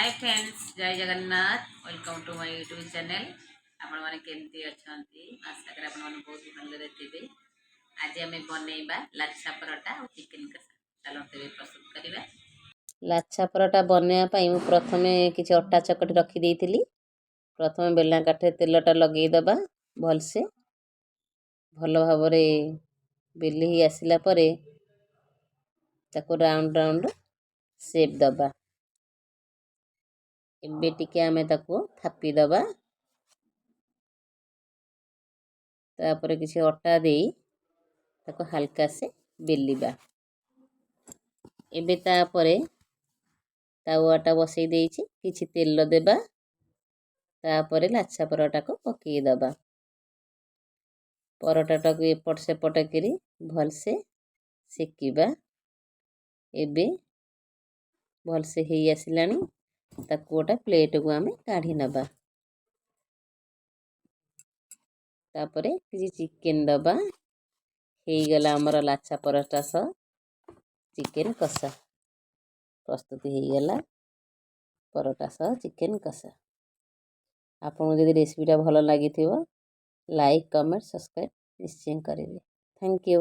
Hi friends, Jay Jagannath. Welcome to my YouTube channel. ଆପଣମାନେ କେମିତି ଅଛନ୍ତି? ଆଶା କରେ ଆପଣମାନେ ବହୁତ ଭଲରେ ଥିବେ। ଆଜି ଆମେ ବନେଇବା ଲାଛା ପରଟା ଆଉ ଚିକେନ୍ କଷା। ଚାଲନ୍ତୁ ତେବେ ପ୍ରସ୍ତୁତ କରିବା। ଲାଛା ପରଟା ବନେଇବା ପାଇଁ ମୁଁ ପ୍ରଥମେ କିଛି ଅଟା ଚକଟି ରଖିଦେଇଥିଲି। ପ୍ରଥମେ ବେଲଣା କାଠିରେ ତେଲଟା ଲଗେଇଦେବା ଭଲସେ। ଭଲ ଭାବରେ ବେଲି ହେଇ ଆସିଲା ପରେ ତାକୁ ରାଉଣ୍ଡ ରାଉଣ୍ଡ ସେପ୍ ଦେବା। ଏବେ ଟିକେ ଆମେ ତାକୁ ଥାପି ଦେବା। ତାପରେ କିଛି ଅଟା ଦେଇ ତାକୁ ହାଲକା ସେ ବେଲିବା। ଏବେ ତାପରେ ତାୱାଟା ବସେଇ ଦେଇଛି, କିଛି ତେଲ ଦେବା। ତାପରେ ଲାଛା ପରଟାକୁ ପକାଇଦେବା। ପରଟାଟାକୁ ଏପଟ ସେପଟ କରି ଭଲସେ ସେକିବା। ଏବେ ଭଲସେ ହେଇ ଆସିଲାଣି, ତାକୁ ଗୋଟେ ପ୍ଲେଟକୁ ଆମେ କାଢ଼ି ନେବା। ତାପରେ କିଛି ଚିକେନ୍ ଦେବା। ହେଇଗଲା ଆମର ଲାଛା ପରଟା ସହ ଚିକେନ୍ କଷା। ପ୍ରସ୍ତୁତି ହେଇଗଲା ପରଟା ସହ ଚିକେନ୍ କଷା। ଆପଣଙ୍କୁ ଯଦି ରେସିପିଟା ଭଲ ଲାଗିଥିବ, ଲାଇକ୍, କମେଣ୍ଟ, ସବସ୍କ୍ରାଇବ୍ ନିଶ୍ଚୟ କରିବେ। Thank you.